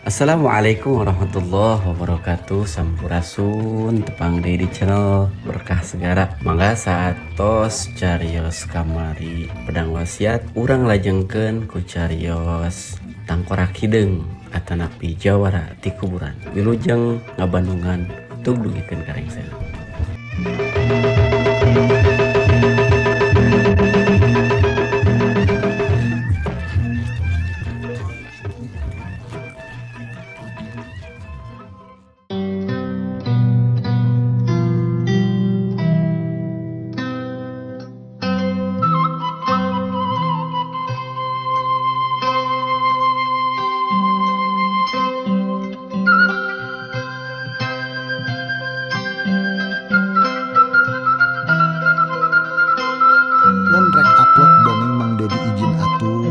Assalamualaikum warahmatullahi wabarakatuh. Sampurasun, tepang deui di channel Berkah Segara. Mangga saatos carios kamari pedang wasiat, urang lajengkeun ku carios tangkorak hideung atanapi jawara ti kuburan. Wilujeng ngabandungan, tug dugikeun ka rengsena. Mun rek upload dongeng Mang Dedi izin atuh,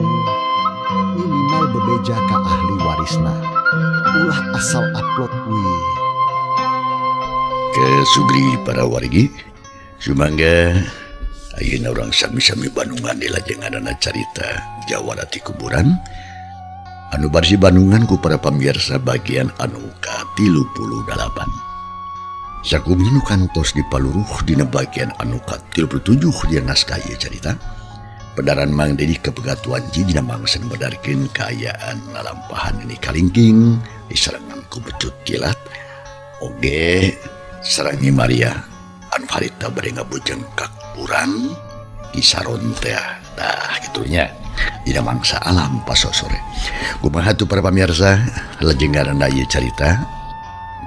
minimal bebeja ka ahli warisna, ulah asal upload wih. Ke Sugri para wargi, sumangga ayeuna urang sami-sami bandungan dilajenganana carita Jawara ti kuburan anu barsi bandungan ku para pamirsa bagian anu ka-38. Sakumna nu kantos dipaluruh dina bagian anu ka-37 dina naskah ieu carita. Pedaran Mang Dedi kepegatuan dina mangsa medarkeun kaayaan lalampahan ini kalingking disarengan ku becut kilat oge sareng Nyi Maria anu harita bade ngabujeng ka kuburan Kisaron teh. Tah kitunya dina mangsa alam pasosore. Kumaha tuh para pamirsa lajenganana ieu carita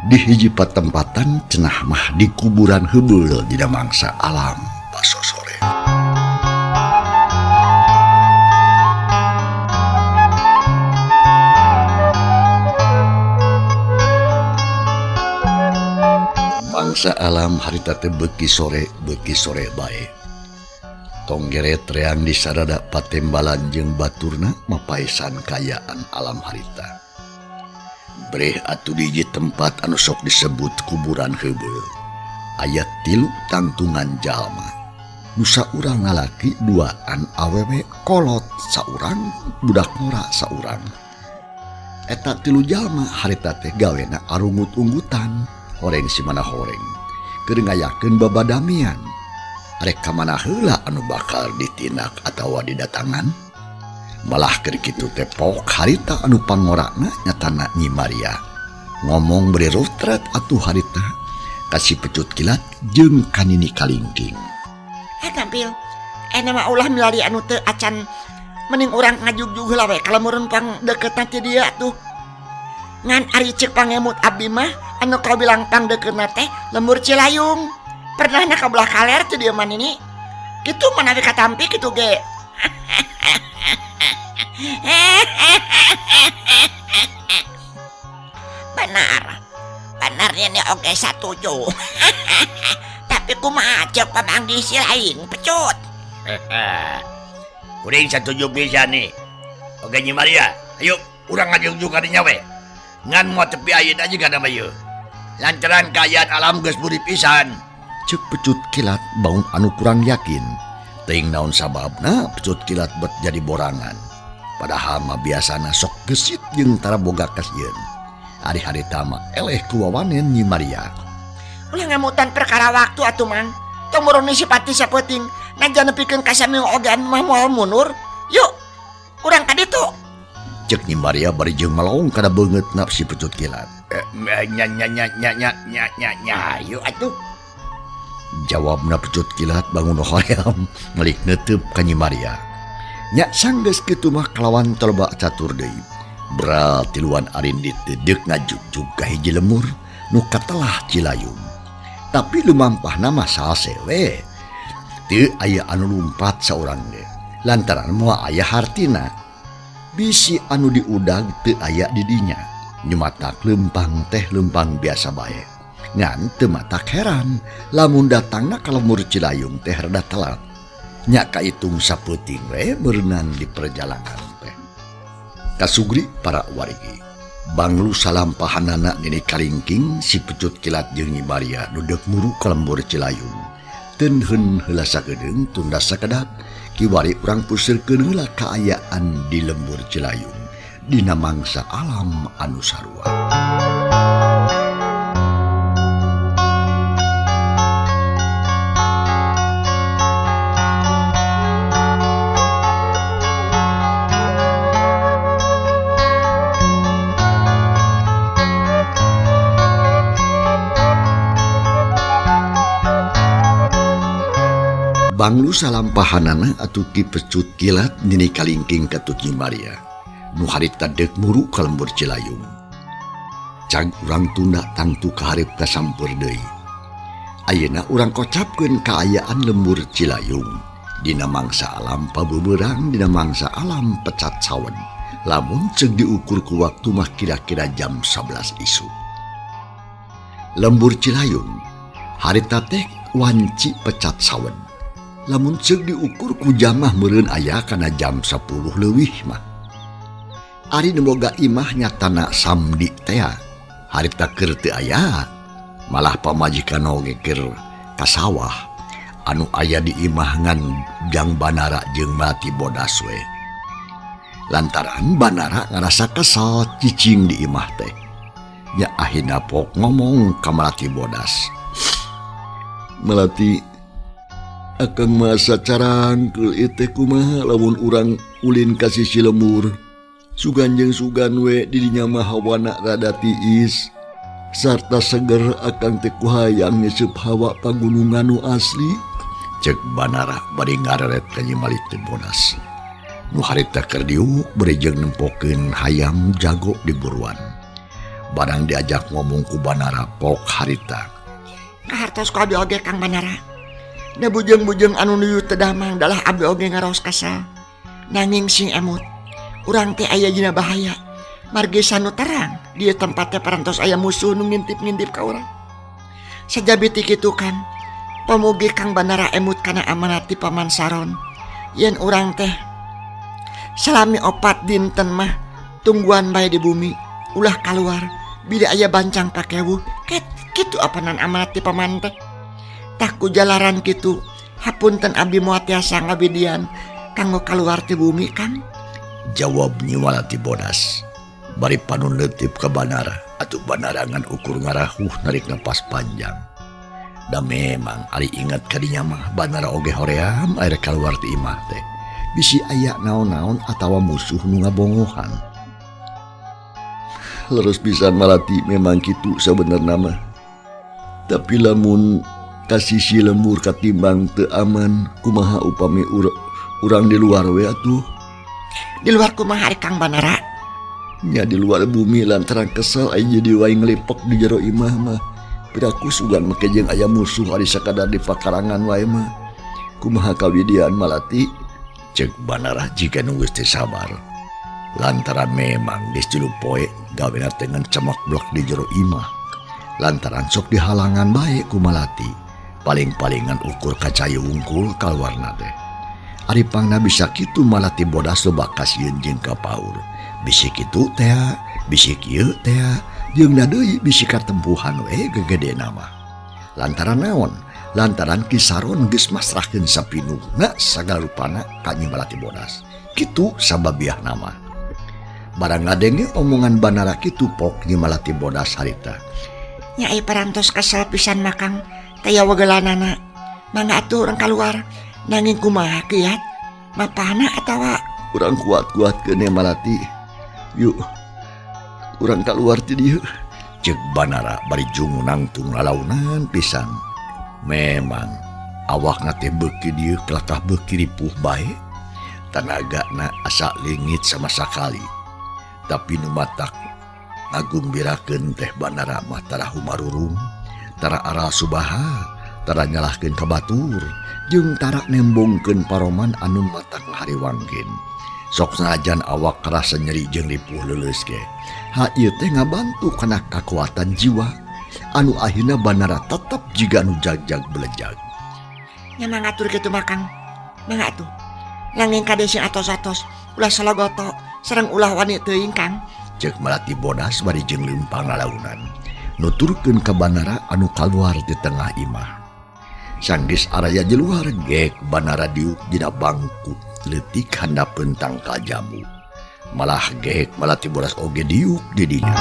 di hiji patempatan cenah mah di kuburan heubeul dina mangsa alam pasosore. Mangsa alam harita teh beuki sore bae. Tonggeret reang di sarada patembalan jeung baturna mapaesan kaayaan alam harita. Breh atuh di hiji tempat anu sok disebut kuburan heubeul. Aya 3 tangtungan jalma. Nu saurang lalaki, duaan awewe kolot saurang, budak ngora saurang. Eta 3 jalma harita teh gawena arungut-unggutan, horeng simana horeng. Keur ngayakeun babadamian. Arek ka mana heula anu bakal ditindak atawa didatangan? Malah keur kitu teh pok harita anu pangorana nyatana Nyi Maria. Ngomong beri rotret atuh harita kasih pecut kilat jeung kanini kalingking. Gampil. Nama ulah milari anu teu acan mending urang ngajugjug heula we kalamureun pang deuketna ti dia atuh. Ngan ari ceuk pangemut abdi mah anu kabilang pang deuketna teh lembur Cilayung. Pernah na ka belah kaler ti dieu mah nini. Kitu manawi katampi kitu ge. Benar. Benar ini oge satuju. Tapi kumaha ceuk pamanggih si lain pecut. Kuring satuju pisan nih. Oge Nyi Maria, ayo urang ngajugjug ka dinya we. Ngan moal tepi ayeuna juga nama ieu. Lantaran kaayaan alam geus buri pisan. Ceuk pecut kilat baun anu kurang yakin. Teuing naon sababna pecut kilat bet jadi borangan. Padahal mah biasana sok gesit jeung tara boga kasieun. Ari harita mah eleh ku wawanen Nyi Maria. Ulah ngamutan perkara waktu atuh Mang. Tong muruni sipati sapeuting. Najan nepikeun ka sami oge anu mah moal mundur. Yuk, urang ka ditu. Ceuk Nyi Maria bari jeung melong kana beungeutna si pecut kilat. Nya nya nya nya nya nya nya nya ayo atuh. Jawabna pecut kilat bangun hoream melik neuteub ka Nyi Maria. Nya sanggeus kitu mah kalawan toloba catur deui. Beral tiluan arindit deuk ngajugjug ka hiji lemur nu katelah Cilayung. Tapi lumampahna mah salse we. Teu aya anu lumpat saurang ge. Lantaran moal aya hartina. Bisi anu diudag teu aya di dinya. Nyumatak leumpang teh leumpang biasa bae. Ngan teu matak heran lamun datangna ka lemur Cilayung teh rada telat. Nya kaitung sapeuting we berenang di perjalanan teh. Kasugri para wargi. Banglu salampahanana nini kalingking si pecut kilat jeung Nyi Maria nu deuk muru ka lembur Cilayung. Teunheun heula sakedeung tunda sakedap kiwari urang pusirkeun heula kaayaan di lembur Cilayung. Dina mangsa alam anu sarua. Banglu salampahanana atuh Ki Pecut Kilat nini kalingking ka Nyi Maria nu harita deuk muru ka lembur Cilayung. Cag urang tunda tangtu kaharep kasampeur deui. Ayeuna urang kocapkeun kaayaan lembur Cilayung dina mangsa alam pabeberang dina mangsa alam pecat sawen. Lamun ceuk diukur ku waktu mah kira-kira jam 11 isuk. Lembur Cilayung harita teh wanci pecat sawen. Lamun ceuk diukur ku jamah meureun aya kana jam 10 leuwih mah. Ari nu boga imah nyatana Samdi tea harita keur teu aya, malah pamajikan oge keur ka sawah anu aya di imah ngan Jang Banara jeung Melati Bodas we. Lantaran Banara ngarasa kesal cicing di imah teh. Nya akhirna pok ngomong ka Melati Bodas. Melati, akang masa carangkeul ieu teh kumaha lamun urang ulin ka sisi lembur. Sugan jeung sugan we didinya mah hawana rada tiis sarta seger akang teh kuhayang nyeusup hawa pagunungan nu asli. Cek Banara bari ngareret ka Nyi Melati Bodas. Nu harita keur diuk bari jeung nempokeun hayam jago di buruan. Barang diajak ngomong ku Banara pok harita. Kahartos ku abi oge Kang Banara. Da bujeng-bujeng anu nuyu teu damang dalah abi oge ngaraos kasal. Nanging sing emut, urang teh aya dina bahaya. Margi sanu terang, dieu tempat teh parantos aya musuh nu ngintip-ngintip ka urang. Sajabi ti kitu Kang, pamugi Kang Banara emut kana amanat ti Paman Saron. Yen urang teh salami 4 dinten mah tungguan bae di bumi, ulah kaluar bila aya bancang pakewuh. Ket kitu apanan amanat ti paman teh. Tah ku jalaran kitu, hapunten abdi moal tiasa ngabidian kanggo kaluar ti bumi Kang. Jawab Nyi Melati Bodas. Bari panun leutip ka Banara, atuh Banara ngan ukur ngarahuh narik napas panjang. Da memang ari ingat ka dinya mah Banara oge hoream air kaluar ti imah teh. Bisi aya naon-naon atawa musuh nu ngabongohan. Leres pisan Malati memang kitu sabenerna mah. Tapi lamun kasisi lembur katimbang teu aman kumaha upami urang di luar we atuh. Di luar kumaha ari Kang Banara? Nya di luar bumi lantaran kesel aya jadi wae ngelipek di jero imah mah. Piraku sugan make jeung aya musuh ari sakadar di pakarangan wae mah. Kumaha kawidian Malati? Cek Banara jika nu geus teu sabar. Lantaran memang geus 3 poe gawena teh ngan cemak blek di jero imah. Lantaran sok dihalangan bae ku Malati. Paling-palingan ukur kacayu wungkul kaluarna teh. Ari pangna bisa kitu Malati Bodas loba kasieun jeung ka paur. Bisi kitu tea, bisi kieu tea, jeung na deui bisi katempuhan we gegedena mah. Lantaran naon? Lantaran Ki Saron geus masrahkeun sapinuhna sagala rupana ka Nyi Melati Bodas. Kitu sababiah nama. Barang ngadenge omongan Banara kitu pok Nyi Melati Bodas harita. Nya ai parantos kesel pisan mah Kang, taya wegelanana. Mangga atuh urang kaluar. Nanging kumaha kiat? Mapana atawa urang kuat-kuatkeun ye Malati. Yuk, urang kaluar ti dieu. Ceuk Banara bari jungu nangtung lalaunan pisan. Memang awakna teh beuki dieu kelakah beuki ripuh bae. Tanagana asa leungit sama sakali. Tapi nu matak ngagumbirakeun teh Banara mah tara humarurung, tara aral subaha, tara nyalahkeun ka batur, jeung tara nembongkeun paroman anu matak ngahariwangkeun. Sok sanajan awak karasa nyeri jeung ripuh leuleus ge. Ha ieu teh ngabantu kana kakuatan jiwa anu akhirna Banara tetep jiga nu jagjag belejag. Nya mangatur kitu mah Kang. Mangga atuh. Nanging kade sing atos-atos ulah salogoto sareng ulah wani teuing Kang. Ceuk Melati Bodas bari jeung leumpang lalaunan. Nuturkeun ka Banara anu kaluar di tengah imah. Sanggeus araya di luar gek Banara diuk dina bangku leutik handapeun tangkal jambu. Malah gehek Malati Bodas oge diuk di dinya.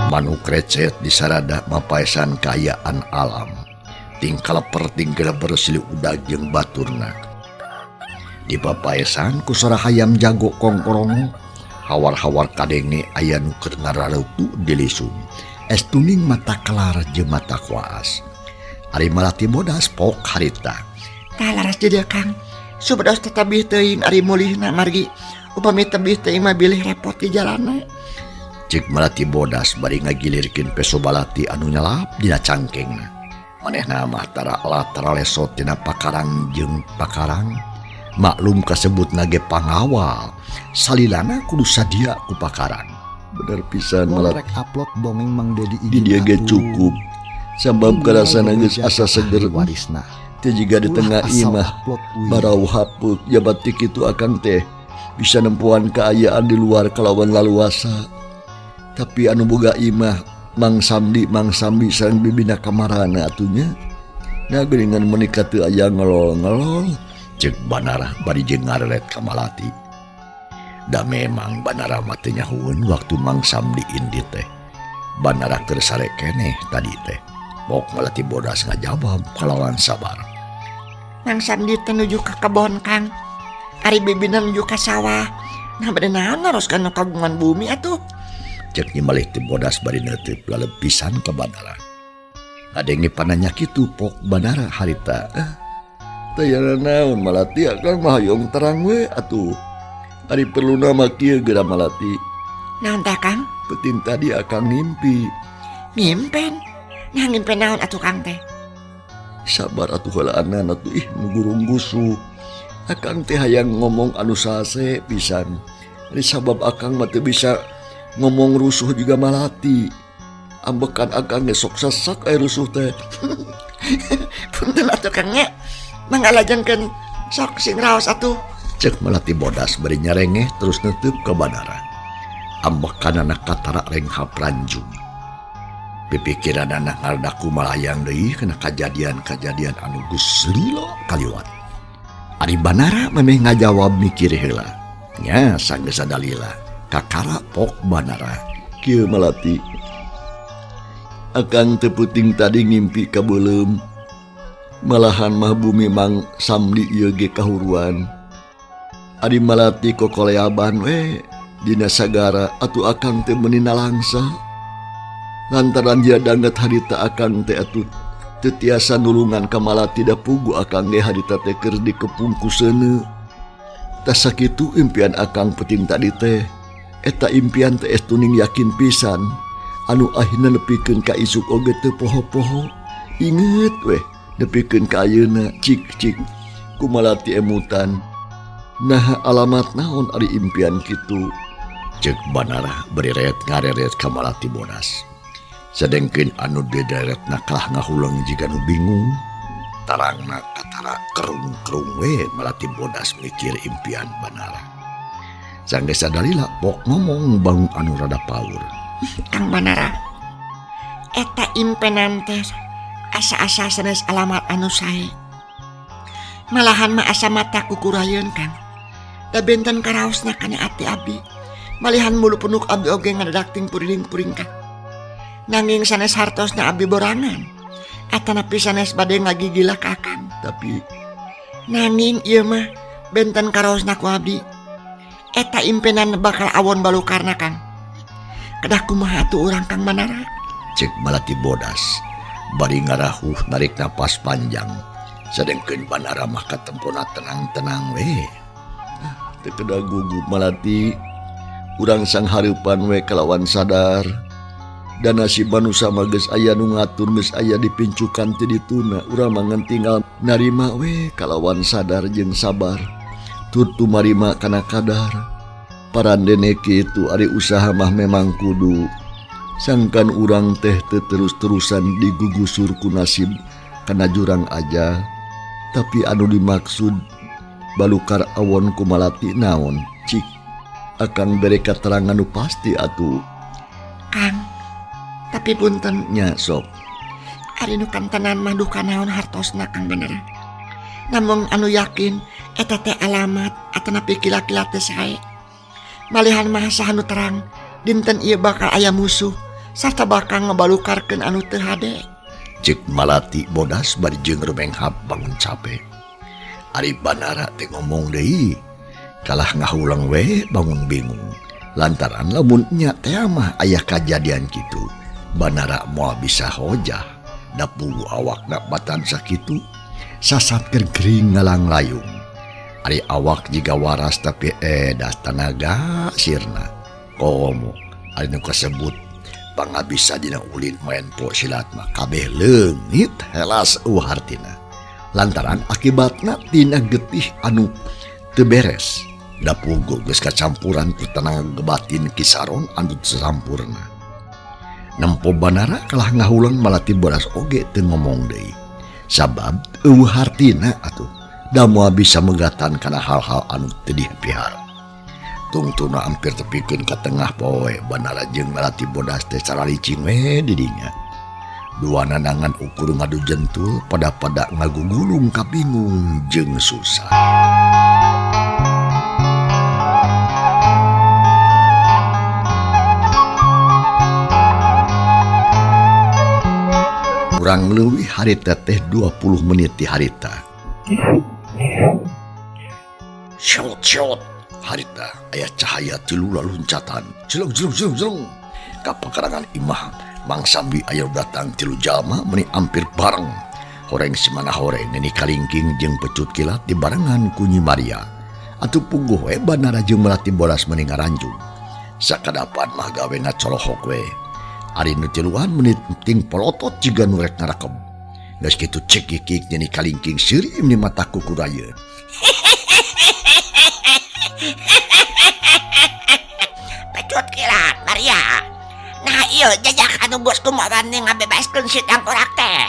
Manuk recet di sarada mapaesan kaayaan alam. Tingkah leper tingkah silih udag jeung baturna. Di papaesan ku sora hayam jago kongkorong, hawar-hawar kadenge aya nu keur ngarareutu di lisung. Estuning mata kelar jeung mata kuas. Ari Malati Bodas pok harita. Tah laras di dieu Kang. Supados teh tebih teuing ari mulihna margi upami tebih teuing mah bilih repot di jalanna. Cek Malati Bodas bari ngagilirkeun peso balati anu nyelap dina cangkengna. Manehna mah tara latara lesot dina pakarang jeung pakarang. Maklum kasebut nage pangawal, salilana kudu sadia ku pakarang. Bener pisan Malati. Rek upload dongeng Mang Dedi Di izin dia ge atuh. Cukup. Sabab Minimal karasana geus bebeja asa ka seger. ahli warisna. Teu jiga di Ulah tengah asal imah. upload uih. Barau hapeuk jabat ti kitu akang teh bisa nempuan kaayaan di luar kalawan laluasa. Tapi anu boga imah Mang Samdi, Mang Samdi sareng bibina kamarana atunya. Nah geuningan menikah teu aya ngelol-ngelol. Cek Banara bari jeung ngarelet ka Malati. Da memang Banara mah teu nyahueun waktu Mang Samdi indit teh. Banara keur sare keneh tadi teh. Pok Malati Bodas ngajawab kalawan sabar. Mang Samdi teh nuju ka kebon Kang. Ari bibina nuju ka sawah. Nah bade naon naroskeun nu kagungan bumi atuh. Cek Nyi Malati Bodas bari neuteub laleup pisan ka Banara. Ngadenge pananya kitu pok Banara harita. Teu naon Malati akang mah hoyong terang we atuh. Ari perluna mah kieu geura Malati. Naon tah Kang? Peuting tadi akang ngimpi. Ngimpen? Nah ngimpen naon atuh Kang teh? Sabar atuh heulaanan atuh ih nu gurung gusuh. Akang teh hayang ngomong anu sase pisan. Ari sabab akang mah teu bisa ngomong rusuh juga Malati. Ambekan akang ge sok sesak aya rusuh teh. Punten atuh Kang nya. Mangga lajengkeun sok sing raos atuh. Cek Malati Bodas bari nyarengeh terus neuteub ka Banara. Ambekanana katara renghap ranjung. Pipikiranana ngardaku malayang deui kana kajadian-kajadian anu geus lila kaliwat. Ari Banara memeh ngajawab mikir heula. Nya sanggeus sadalila kakara pok Banara. Kieu Malati. Akang teu peuting tadi ngimpi ka beuleum. Malahan mah bumi Mang Samdi ieu ge kahuruan. Ari Malati kokoleaban we dina sagara atuh akang teh meuni nalangsa. Lantaran dia danget harita akang teh atuh teu tiasa nulungan ka Malati da pugu akang ge harita teh keur dikepung ku seuneu. Tah sakitu impian akang peuting tadi teh. Eta impian teh estuning yakin pisan anu akhirna nepikeun ka isuk oge teu poho-poho. Inget weh nepikeun ka ayeuna cik-cik ku Malati emutan. Nah alamat naon ari impian kitu? Cek Banara beriret ngareret ka Malati Bodas. Sedengkeun anu dideretna kalah ngahuleng jiga nu bingung. Tarangna katara kerung-kerung we Malati Bodas mikir impian Banara. Sanggeus sadalila pok ngomong bangun anu rada paur. Kang Banara, eta impenan teh asa-asa sanes alamat anu sae. Malahan mah asa mata kukurayeun Kang. Da benten karaosna kana ati abdi. Malihan mulu punuk abdi oge ngadadak ting puriling-puring Kang. Nanging sanes hartosna abdi borangan. Atanapi sanes bade ngagigila ka Akang. Tapi nanging ieu mah benten karaosna ku abdi. Eta impenan bakal awon balukarna Kang. Kedah kumaha atuh urang Kang Banara? Cek Malati Bodas bari ngarahuh narik napas panjang. Sedengkeun Banara mah katempona tenang-tenang we. Teu kedah gugup Malati. Urang sanghareupan we kalawan sadar. Dan nasib manusa mah geus aya nu ngatur geus aya dipincukan ti dituna. Urang mah ngan tinggal narima we kalawan sadar jeung sabar. Tur tumarima kana kadar. Parandene kitu ari usaha mah memang kudu. Sangkan urang teh teu terus-terusan digugusur ku nasib kana jurang aja. Tapi anu dimaksud balukar awon ku Malati naon cik. Akang bere katerangan nu pasti atuh. Kang, tapi punten nya sok. Ari nu kantenan mah duka naon hartosna Kang bener. Namung anu yakin eta teh alamat atanapi kila-kila teh sae. Malihan mah saha nu terang dinten ieu bakal aya musuh sarta bakal ngabalukarkeun anu teu hade. Cek Malati Bodas bari jeung rumenghap bangun cape. Ari Banara teh ngomong deui, kalah ngahulang we bangun bingung. Lantaran lamun nya teh mah aya kajadian kitu, Banara moal bisa hojah. Da pugu awakna batan sakitu, sasat keur gering ngalanglayung. Ari awak jiga waras tapi edas tanaga sirna. Komo ari nu kasebut pangabisa dina ulin maen po silat mah kabeh leungit helas eueuh hartina. Lantaran akibatna tina getih anu teu beres. Da pugu geus kacampuran ku tenaga batin Kisaron anu teu sampurna. Nempo Banara kalah ngahulang Malati Bodas oge teu ngomong deui. Sabab eueuh hartina atuh da moal bisa megatan kana hal-hal anu teu dipihar. Tungtuna hampir tepikeun ka tengah poe Banara jeung Malati Bodas teh saralicing we di dinya. Dua nanangan ukur ngadu jentul pada-pada ngagugulung kabingung jeung susah. Kurang leuwih harita teh 20 menit di harita. Shot shot harita aya cahaya tilu laluncatan. Jeleng jeleng jeleng jeleng. Ka pekarangan imah Mang Sambi aya datang tilu jalma meuni ampir bareng. Horeng simana horeng Nini Kalingking jeung Pecut Kilat dibarengan ku Nyi Maria. Atuh puguh we Banara jeung Melati Bodas meuni ngaranjung. Sakadapan mah gawe ngacorohok we. Ari nu tiluan menit ting polotot jiga nu rek ngarakeb. Geus kitu cekikik Nini Kalingking seuri meni mata kukurayeun. Pecut Kilat Maria. Nah ieu jajak anu geus kumawani ngabebaskeun si tangkorak teh.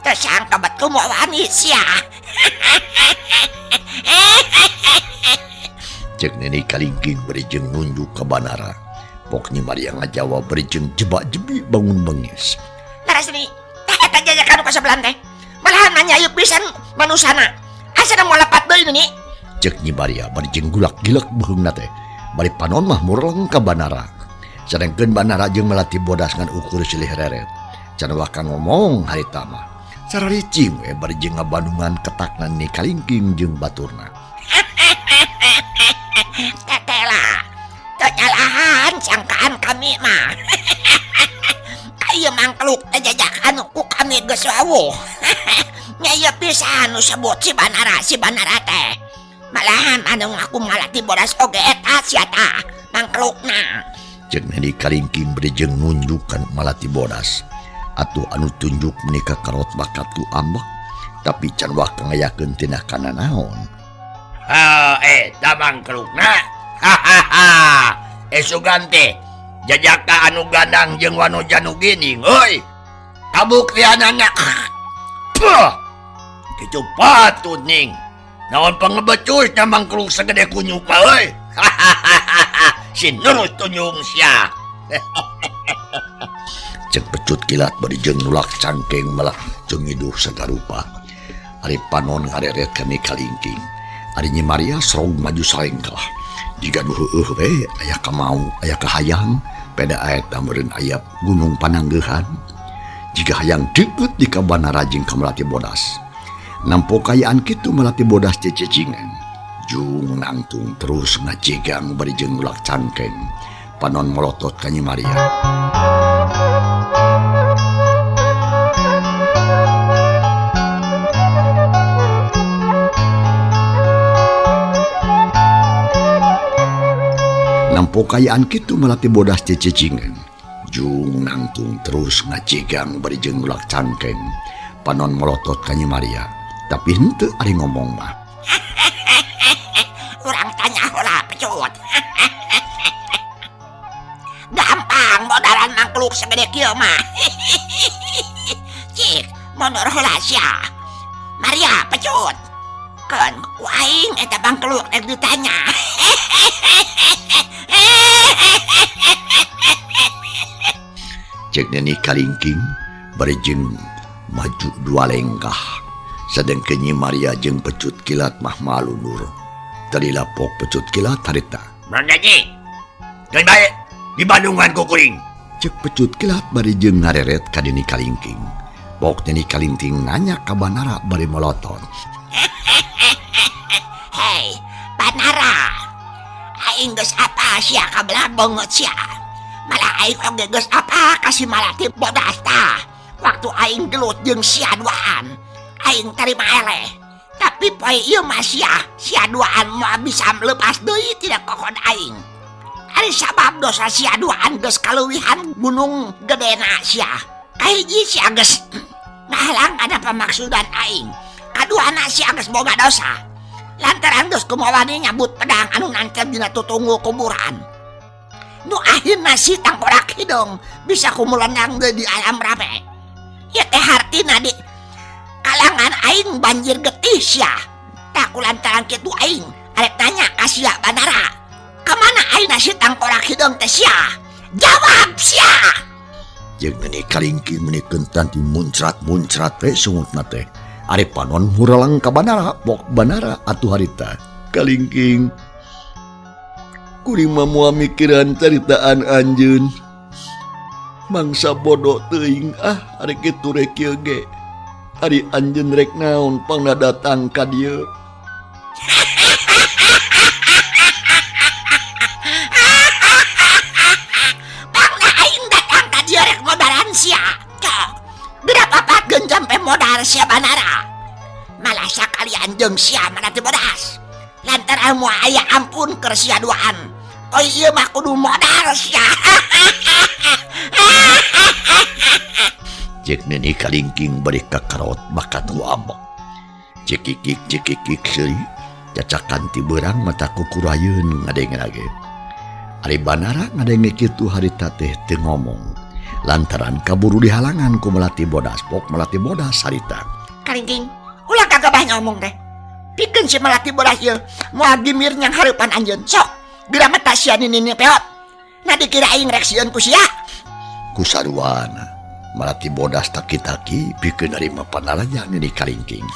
Teu sangka bet kumawani sia. Cek Nini Kalingking bari jeung nunjuk ka Banara. Pok Nyi Maria ngajawab bari jeung jebak-jebi bangun bengis. Laras ni, tah eta jajak anu kasebelan teh. Malahan mah nyayuk pisan manusana. Asana moal lepat deui Nini. Cek Nyi Maria bari jeung gulak-gilek beuheungna teh. Bari panon mah mureleng ka Banara. Sadengkeun Banara jeung Melati Bodas ngan ukur silih reret. Can waka ngomong harita mah. Sararicing we bari jeung ngabandungan ketakna Nini Kalingking jeung baturna. Tetela, teu nyalahan sangkaan kami mah. Ieu mangkluk teh jajak anu ku kami geus wawuh. Nya ieu pisan nu sebut si Banara teh. Malahan anu ngaku Malati Bodas oge eta sia tah mangklukna. Cek Nini Kalingking bari jeung nunjuk ka Malati Bodas. Atuh anu tunjuk menika karot bakat ku ambek, tapi can waka ngayakeun tina kana naon. Ha, eta mangklukna. Hahaha. Sugan teh jajaka anu gandang jeung wanoja nu geuning euy. Kabuktianana. Puh. Kitu patut ning. Naon pangebecusna mangkluk sagede kunyuk mah euy. Hahaha. Si nurus tunjung sia. Cek Pecut Kilat bari jeung nulak cangkeng malah jeung ngiduh sagarupa. Ari panon ngareret ka Nini Kalingking. Ari Nyi Maria serong maju salengkah. Jiga nu heueuh we aya kamau aya kahayang peda eta meureun aya gunung pananggeuhan. Jiga hayang deukeut di ka Banara jeung ka Melati Bodas. Nampo kayaan kitu Melati Bodas cececingan. Jung nangtung terus ngajegang bari jeung nulak cangkeng. Panon molotot ka Nyi Maria. Nampo kayaan kitu Melati Bodas cececingan. Jung nangtung terus ngajegang bari jeung nulak cangkeng. Panon molotot ka Nyi Maria. Tapi henteu ari ngomong mah. Urang tanya heula Pecut. Gampang modalan mangkluk segede kieu mah. Cik, mundur heula sia. Maria Pecut. Keun ku aing eta bangkeluk rek ditanya. Cek Nini Kalingking bari jeung maju dua lengkah. Sadengkeun Nyi Maria jeung Pecut Kilat mah malunur. Teu dilapok Pecut Kilat harita. Mang Nyi, keun bae di Bandungan ku kuring. Cek Pecut Kilat bari jeung ngareret ka Nini Kalingking. Pok Nini Kalingking nanya ka Banara bari molotot. Hei, Banara. Aing geus apa sia kabelah beungeut sia. Malah aing oge geus apa ka si Malati bodas tah. Waktu aing gelut jeung sia duaan, aing tarima eleh. Tapi poe ieu mah sia, sia duaan moal bisa leupas deui tina kokon aing. Ari sabab dosa sia duaan geus kaleuwihan gunung gedena sia. Kahiji sia geus ngahalang kana pamaksudan aing. Kaduana sia geus boga dosa. Lantaran geus kumawani nyabut pedang anu nantep dina tutunggu kuburan. Nu akhirna si tangkorak hidung bisa kumulenang deui di alam rame. Ieu teh hartina di kalangan aing banjir getih sia. Tah kulantaran kitu aing arek nanya ka sia Banara. Kamana ayeuna si tangkorak hidung teh sia? Jawab sia. Jeung Nini Kalingking meuni kentan ti muncrat-muncrat we sungutna teh. Ari panon muralang ka Banara, pok Banara atuh harita. Kalingking kuring mah moal mikiran caritaan anjeun. Mangsa bodoh teuing ah ari kitu rek kieu ge. Ari anjeun rek naon pangna datang ka dieu. Pangna aing datang ka dieu rek modaran sia. Cok. Geura papatkeun jampe modal sia Banara. Malah sakalian jeung sia mana teu bodas. Lantaran moal aya ampun keur sia duaan. Oi ieu mah kudu modal sia. Cek Nini Kalingking bari kakarot bakat ku ambek. Cekikik cekikik seuri cacakan ti beurang mata kukurayeun ngadenge lage. Ari Banara ngadenge kitu harita teh teu ngomong. Lantaran kaburu dihalangan ku Melati Bodas, pok Melati Bodas harita. Kalingking, ulah kagabah ngomong teh. Pikeun si Melati Bodas ieu moal gimir nyang hareupan anjeun. Sok, geura mata sia nini peot. Nah dikira aing rek sieun ku sia. Ku saruana Melati Bodas taki-taki pikeun narima panaraja Nini Kalingking.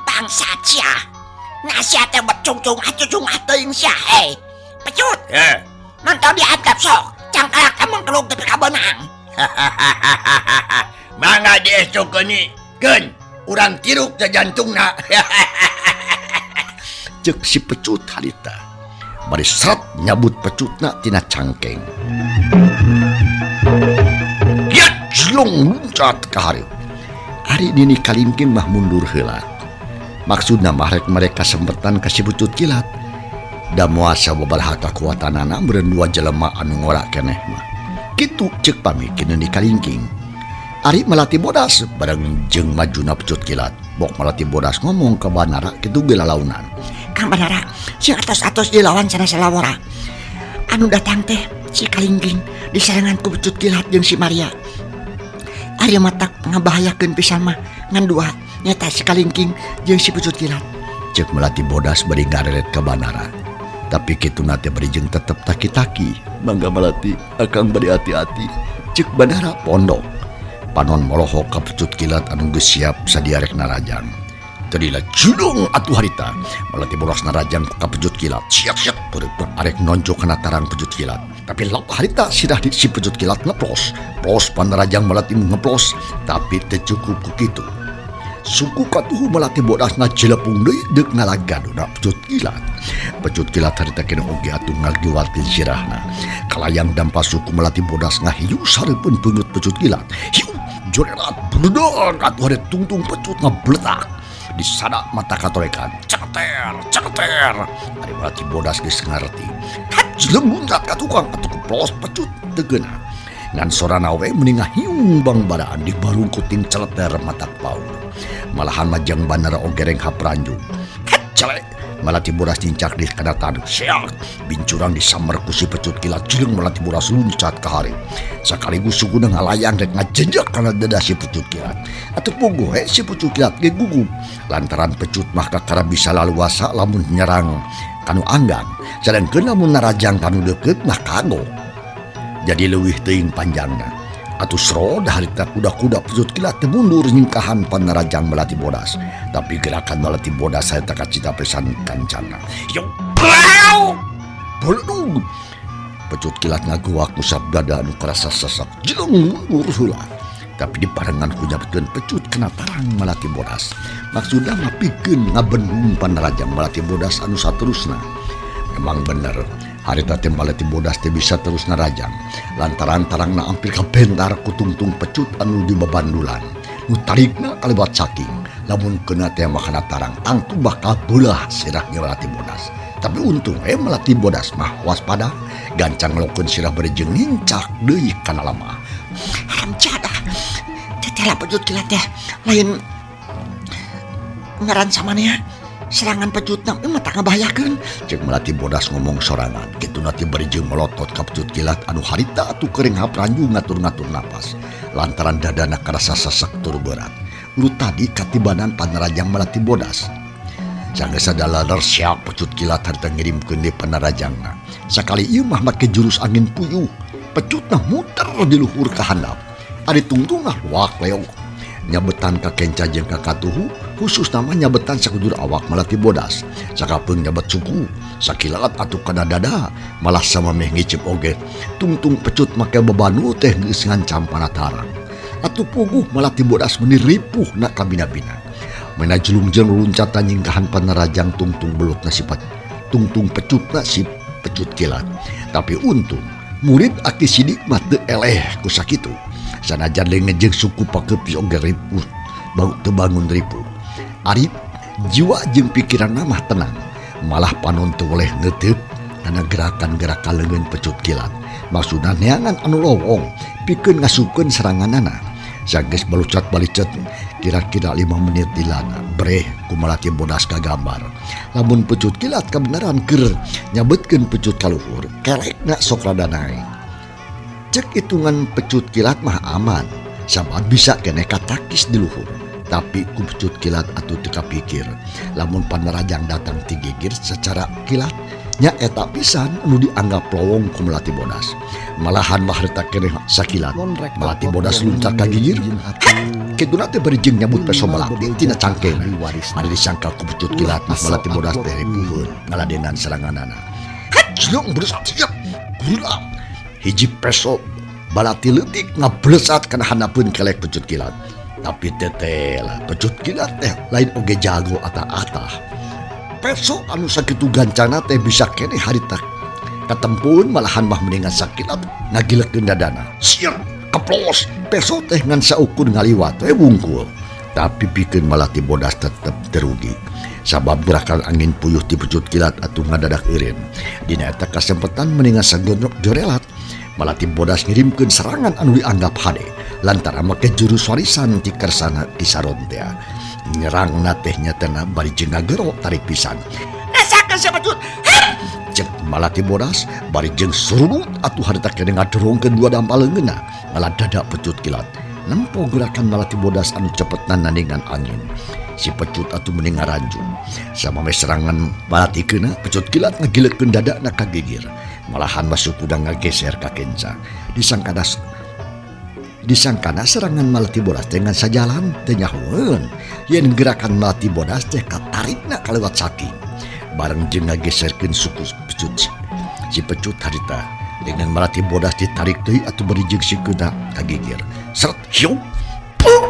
Bangsat sia. Nah sia teh becungcung acucung teuing sia. Hei, pecut. Mantau diantep sok. Cangkalak emang keluk tepi kabenang. Mangga diesukeun ni. Keun, urang tiruk teh jantungna. Ceuk si pecut harita. Bari seret nyabut pecutna tina cangkeng. Kiat jelung luncat ka hareup. Ari Nini Kalingking mah mundur heula. Maksudna mah rek mereka sempetan ka si Pecut Kilat. Da moal sababaraha kakuatanana meureun dua jelema anu ngora keneh mah. Kitu ceuk pamikir Nini Kalingking. Ari Melati Bodas bareng jeung majuna Pecut Kilat. Bok Melati Bodas ngomong ka Banara kitu ge lalaunan. Kang Banara, si atos-atos ieu lawan sanes lawora. Anu datang teh si Kalingking disarengan ku Pecut Kilat jeung si Maria. Ari matak ngabahayakeun pisan mah ngan dua nyata si Kalingking jeung si Pecut Kilat. Ceuk Melati Bodas bari ngareret ka Banara. Tapi kituna teh bari jeung tetep taki-taki. Mangga Melati, akang bari hati-hati. Ceuk Banara pondok. Panon molohok ka Pecut Kilat anu geus siap sadia rek narajang. Tadila judung atuh harita. Melati Bodas narajang ka Pecut Kilat. Siap-siap peureupeup arek nonjok kana tarang Pecut Kilat. Tapi lok harita sirah di si Pecut Kilat ngeplos. Plos panarajang Melati ngeplos, tapi teu cukup ku kitu. Suku katuhu Melati Bodasna cilepung deui deuk ngalagadona Pecut Kilat. Pecut Kilat harita kena oge atuh ngagiwatkeun sirahna. Kalayang dampa suku Melati Bodas ngahiu sareupeun peungeut Pecut Kilat. Hiu jorelat bledog atuh harita tungtung pecut ngabletak. Disada mata katorekan. Ceketer, ceketer. Ari Melati Bodas geus ngarti. Hat jeleng muncat ka tukang atuh keplos pecut teu geuna. Ngan sorana we meni ngahiung bangbaraan di barung kuting celeter mata paur. Malahan majang Banara oge reng hapranjung. Hat celek Malati Bodas nincak di kana tanduk. Siak bincurang disamber ku si Pecut Kilat jeung Malati Bodas luncat ka hareup. Sakaligus sukuna ngalayang rek ngajenjek kana dada si Pecut Kilat. Atuh puguh we si Pecut Kilat ge gugup lantaran pecut mah kakara bisa laluasa lamun nyerang kanu anggang sedangkeun lamun narajang kanu deukeut mah kagok. Jadi leuwih teuing panjangna. Atuh srod harita kuda-kuda Pecut Kilat teh mundur nyingkahan panarajang Melati Bodas. Tapi gerakan Melati Bodas harita kacita pisan kancana. Yo, beledug. Pecut Kilat ngaguak ngusap dada anu karasa sesak jeleng mundur heula. Tapi dibarengan ku nyabetkeun pecut kana tarang Melati Bodas. Maksudna mah pikeun ngabendung panarajang Melati Bodas anu saterusna. Memang bener harita teh Melati Bodas teh bisa terus narajang lantaran tarangna ampir kabentar ku tungtung pecut anu dibabandulan. Nu tarikna kaliwat saking lamun kena teh mah kana tarang tangtu bakal beulah sirahnya Melati Bodas. Tapi untung Melati Bodas mah waspada gancang ngelokeun sirah bari jeung nincak deui kana lemah. Haramjadah. Teteh lah Pecut Kilat teh lain ngaran samanea serangan pecutna mah tak ngabahayakeun. Cek Melati Bodas ngomong sorangan. Kitu nanti bari jeung melotot ka Pecut Kilat anu harita atuh kering hapranju ngatur-ngatur napas lantaran dadana karasa sesek tur berat. Urut tadi katibanan panarajang Melati Bodas. Sanggeus sadaladar siap Pecut Kilat harita ngirimkeun deui panarajangna. Sakali ieu mah make jurus angin puyuh. Pecutna muter di luhur ka handap. Ari tungtungah luak leok. Nyabetan ka kenca jeung ka katuhu, khusus nama nyabetan sakujur awak Melati Bodas. Sakapeung nyabet suku, sakilat atuh kana dada, malah samameh ngicip oge. Tungtung pecut make babanu teh geus ngancam panatarang. Atuh puguh Melati Bodas meuni ripuh na kabina-bina. Mena jelung-jelung luncatan nyingkahan panarajang tungtung belutna sifat tungtung pecutna si Pecut Kilat. Tapi untung murid Aki Sidik mah teu eleh ku sakitu. Sanajan leungeun jeung suku pakeup oge ripuh, bau teu bangun ripuh. Ari jiwa jeung pikiranna mah tenang, malah panon teu weleh neuteup kana gerakan-gerakan leungeun Pecut Kilat. Maksudna neangan anu lowong pikeun ngasupkeun seranganana. Sageus balucat balicet kira-kira 5 menit dilana breh ku Melati Bodas kagambar. Lamun Pecut Kilat kabeneran keur nyabetkeun pecut ka luhur, kelekna sok rada naek. Cek hitungan Pecut Kilat mah aman, sabab bisa keneh katakis di luhur. Tapi ku Pecut Kilat atuh teu kapikir lamun panarajang datang ti gigir secara kilat nya eta pisan nu dianggap lowong ku Melati Bodas. Malahan mah harita keneh sakilat Melati Bodas luncat ka gigir. Kituna teh bari jeung nyabut peso melati tina cangkengna. Mari disangka ku Pecut Kilat mah Melati Bodas teh ripuheun ngaladenan seranganana. Jelung bersat siap. Gula. Hiji peso balati leutik ngablesat kana handapeun kelek Pecut Kilat. Tapi teteh lah Pecut Kilat teh lain oge jago atah-atah. Peso anu sakitu gancana teh bisa keneh harita katempuun malahan mah mendingan sakilat ngagilekeun dadana. Siap keplos peso teh ngan saukur ngaliwat we wungkul. Tapi pikeun Melati Bodas tetep terugi. Sabab gerakan angin puyuh ti Pecut Kilat atuh ngadadak eureun. Dina eta kasempetan mendingan sagonok jorelat. Melati Bodas ngirimkeun serangan anu dianggap hade lantaran make jurus warisan ti Kersana Kisaron teh. Nyerangna teh nyatana bari jeung ngagero tarik pisan. Rasakeun sia Pecut. Hep! Cek Melati Bodas bari jeung surunut atuh harita keneh ngadorongkeun dua dampal leungeunna ngalah dada Pecut Kilat. Nempo gerakan Melati Bodas anu cepet nandingan angin. Si Pecut atuh mending ngaranjung. Samame serangan Melati keuna, Pecut Kilat ngagilekeun dadana ka gigir. Malahan mah sukuna ngageser ka kenca. Disangkana serangan Melati Bodas teh ngan sajalan teu nyahoeun. Yen gerakan Melati Bodas teh katarikna kalewat saking. Bareng jeung ngageserkeun suku Pecut. Si Pecut harita dengan Melati Bodas ditarik deui atuh bari jeung sikeuna ka gigir. Seret hiu. Puh!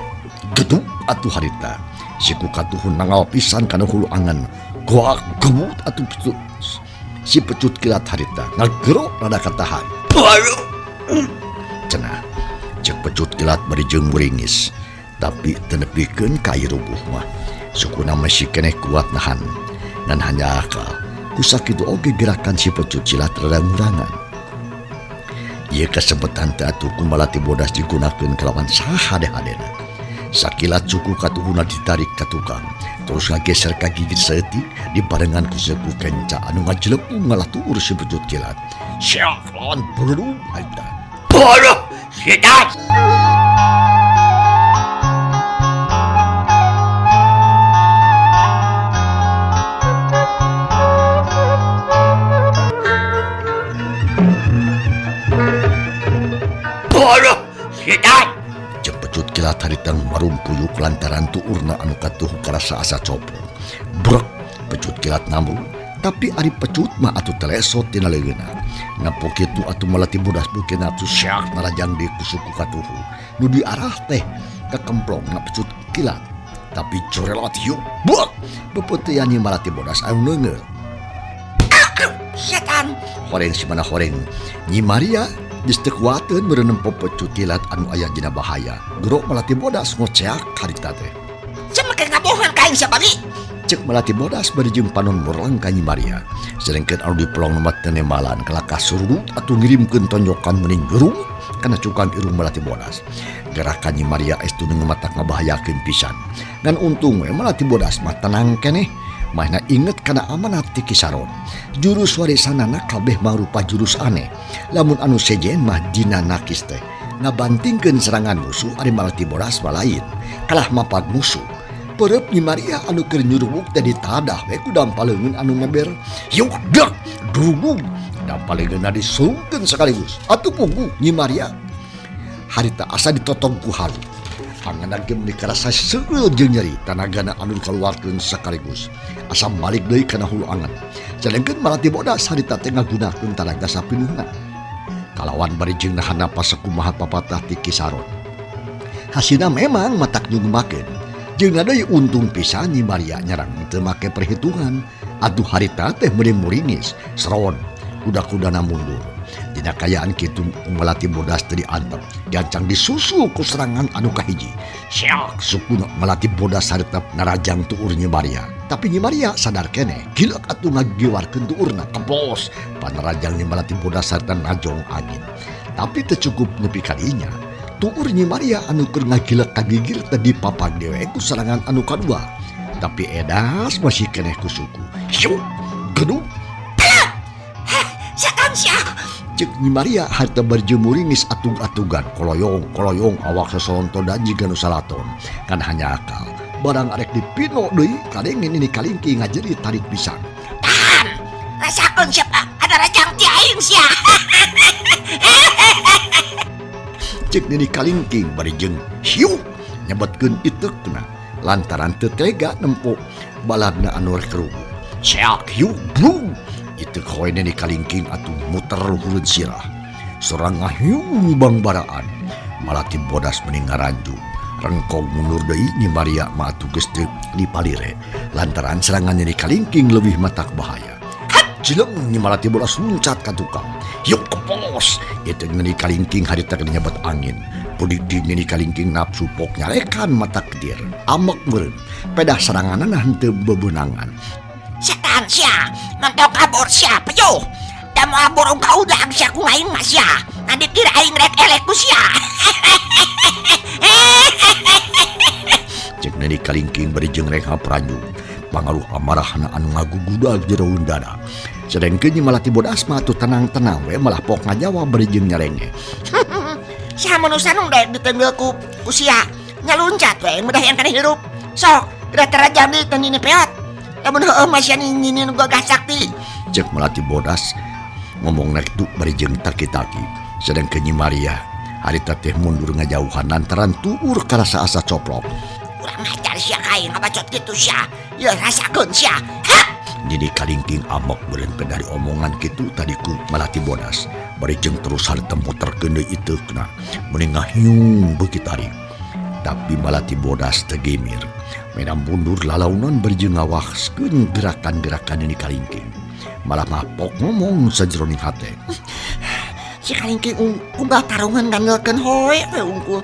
Gedug atuh harita. Siku katuhun nangal pisan kana hulu angan. Goak gebut atuh Pecut. Si Pecut Kilat harita ngagero rada katahan. Cenah. Cek Pecut Kilat bari jeung muringis. Tapi teu nepikeun ka ieu rubuh mah. Sukuna masih keneh kuat nahan. Ngan hanya akal. Ku sakitu oge gerakan si Pecut Kilat rada ngurangan. Ieu kasempetan teh atuh ku Melati Bodas digunakeun kalawan sahade-hadena. Sakilat suku katuhuna ditarik ka tukang. Terus ngageser ka gigir saeutik dibarengan ku suku kenca anu ngajelepung ngalah tuur si pecut kilat. Siak lawan berudung harita. Bodoh! Setan! Bodoh! Setan! Jeung pecut kilat harita marumpuyuk lantaran tuurna anu katuhu karasa asa copong. Brek! Pecut kilat nambung, tapi ari pecut mah atuh telesot tina leungeunna. Napo kitu atuh Melati Bodas beuki nafsu syak narajang deui ku suku katuhu. Nu diarah teh kakemplongna pecut kilat. Tapi corelat hiuk buak! Pepeutean Nyi Malati Bodas anu neunggeul. Setan! Horeng si mana horeng. Nyi Maria geus teu kuateun meureun nempo pecut kilat anu aya dina bahaya. Gero Melati Bodas ngoceak harita teh. Sia make ngabohongan ka aing sia babi. Cek Melati Bodas bari jeung panon murang ka Nyi Maria. Sedengkeun anu dipelong mah teu nembalan kalakah surudut atuh ngirimkeun tonjokan meuning gerung kana cukang irung Melati Bodas. Gerakan Nyi Maria estu nu matak ngabahayakeun pisan. Ngan untung we Melati Bodas mah tenang keneh. Mahna inget kana amanat ti Ki Saron. Jurus warisanana kabeh mangrupa jurus aneh. Lamun anu sejen mah dina nakis teh ngabantingkeun serangan musuh ari Melati Bodas mah lain. Kalah mapag musuh. Perep Nyi Maria anu keur nyurubuk teh ditadah we ku dampaleungeun anu meber. Yuk dek durubung. Dampaleungeunna disungkeun sekaligus. Atuh puguh Nyi Maria. Harita asa ditotong ku halu. Pangenan ge meuni karasa seueul jeung nyeri tanagana anu dikaluarkeun sekaligus. Asa malik deui kana hulu angan. Sedengkeun Melati Bodas harita teh ngagunakeun tanaga sapinuhna. Kalawan bari jeung nahan napas sakumaha papatah ti Ki Saron. Hasilna memang matak nyungmakeun. Jeung deui untung pisan Nyi Maria nyerang teu make perhitungan. Atuh harita teh meuni muringis, seron, kuda-kudana mundur. Dina kayaan kitu Melati Bodas teu diantep, gancang disusul ku serangan anu kahiji. Siak sukuna Melati Bodas harita narajang tuur Nyi Maria. Tapi Nyi Maria sadar keneh, gilek atuh ngagiwarkeun tuurna kebos. Panarajang Nyi Melati Bodas harita najong angin. Tapi teu cukup nepi ka dinya. Tuur Nyi Maria anu keur ngagilek kagigir teh dipapag dewe ku serangan anu kadua. Tapi edas masih keneh ku suku. Hiu, gedung. Setan sia. Cek Nyi Maria harta berjemuringis atug-atugan koloyong-koloyong awak sesolontodan jiga nu salaton. Kan hanya akal. Barang arek dipino deui kadengin ini kalingking ngajeri tarik pisan. Tahan. Rasakeun siapa ada rajang ti aing sia. Cek nini kalingking bari jeung hiu nyebetkeun iteukna lantaran teu tega nempo baladna anu rek rubuh. Seak hiu blung. Iteuk hoe nini kalingking atuh muter luhureun sirah. Sorang ngahiung bangbaraan. Malati Bodas meni ngaranju. Rengkong mundur deui Nyi Maria mah atuh geus teu dipalire lantaran serangan nini kalingking leuwih matak bahaya. Hat cileng Nyi Malati Bodas luncat ka tukang. Yuk kepos. Itu nini kalingking harita keur nyebet angin. Pudik di nini kalingking nafsu pok nyarekan mata kedir. Amek meureun. Pedah seranganana henteu bebenangan. Setan sia, mantau kabur sia, pejuh. Da moal burung ka udang sia ku aing mah sia. Ngan dikira aing rek elek ku sia. Cek nini kalingking bari jeung rek haperanjung. Pangaruh amarahna anu ngagugudag jero dada. Sedengkeun Nyi Malati Bodas mah atuh tenang-tenang we malah pok ngajawab bari jeung nyarenge. Saha manusa nu daek ditenggel ku sia. Nyaluncat we mudah yang kana hirup. Sok, geura terajam deui teh nini peot. Lamun heueuh mah sia nini nu gagah sakti. Cek Melati Bodas ngomong nek tu bari jeung taki-taki. Sedengkeun Nyi Maria harita teh mundur ngajauhan lantaran tuur karasa asa coplok. Urang ngajar sia ka aing ngabacot kitu sia. Ieu rasakeun sia. Ha! Nini kalingking amok beureun dari omongan kitu tadi ku Melati Bodas. Bari jeung terus harita muterkeun deui iteukna. Meni ngahiung beuki tarik. Tapi Melati Bodas teu gemir. Mena mundur lalaunan bari jeung ngawaskeun gerakan-gerakan Nini kalingking. Malah mapok ngomong sajeroning hate. Si kalingking unggal tarungan ngandalkeun hoe we unggul.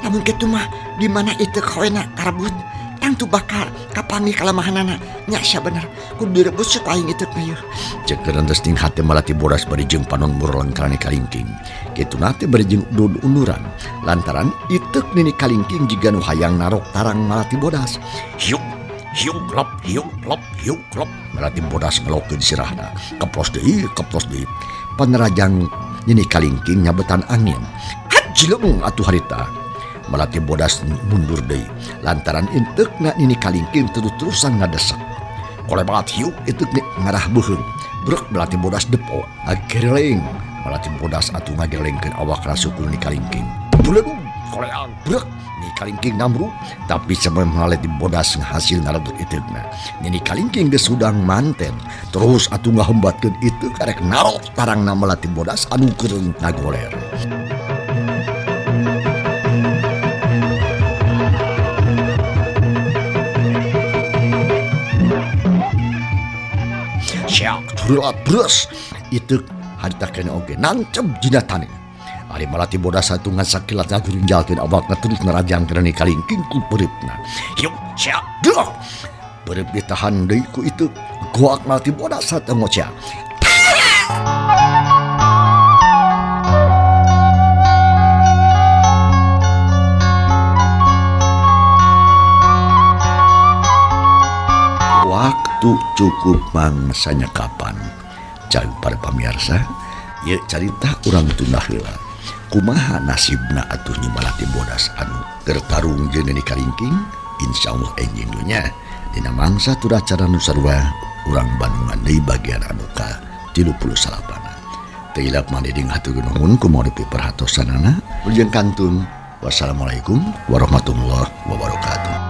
Lamun kitu mah di mana iteuk hoena karebut, tang Tangtu bakal kapanggih kalemahanana. Nya sia bener kudu direbut ku aing iteukna yeuh. Cek rendes ning hate Malati Bodas bari jeung panon mureleng ka Nini Kalingking. Kituna teh bari jeung undur-unduran lantaran iteuk Nini Kalingking jiga nu hayang narok tarang Malati Bodas. Hiuk hiuk lop hiuk lop hiuk lop Malati Bodas ngelokeun sirahna. Keplos deui keplos deui. Panerajang Nini Kalingking nyabetan angin. Hajileung atuh harita. Malati Bodas mundur deui lantaran inteukna Nini Kalingking terus-terusan ngadesek. Kolebat hiuk iteuk ngarah beuheung. Brek Malati Bodas depo ngagereleng. Malati Bodas atuh ngagerelengkeun awak rasuku Nini Kalingking. Buleung koleang brek Nini Kalingking namru tapi sampe Malati Bodas ngahasil ngarebut iteukna. Nini Kalingking geus hudang manten terus atuh ngahembatkeun iteuk arek narok tarangna Malati Bodas anu keur ngagoler. Siak turilat bres iteuk harita kene oge nancep dina taneuh. Ari Malati Bodas satu ngan sakilat ngagurinjalkeun awakna terus nerajang ka Nini Kalingking ku pereupna. Hiuk siak deuh. Pereup ditahan deui ku iteuk. Goak Malati Bodas satu ngocea. Waktu cukup mangsanya kapan cari para pamirsa ieu carita urang tunda heula kumaha nasibna atuh Nyi Malati Bodas anu keur tarung jeung Nini Kalingking. Insyaallah enjing dunya dina mangsa tur acara nu sarua urang Bandungan deui bagian anu ka 39. Teu hilap maneh ding hatur nuhun kumaha dipiperhatosanana. Ujang kantun. Wassalamualaikum warahmatullahi wabarakatuh.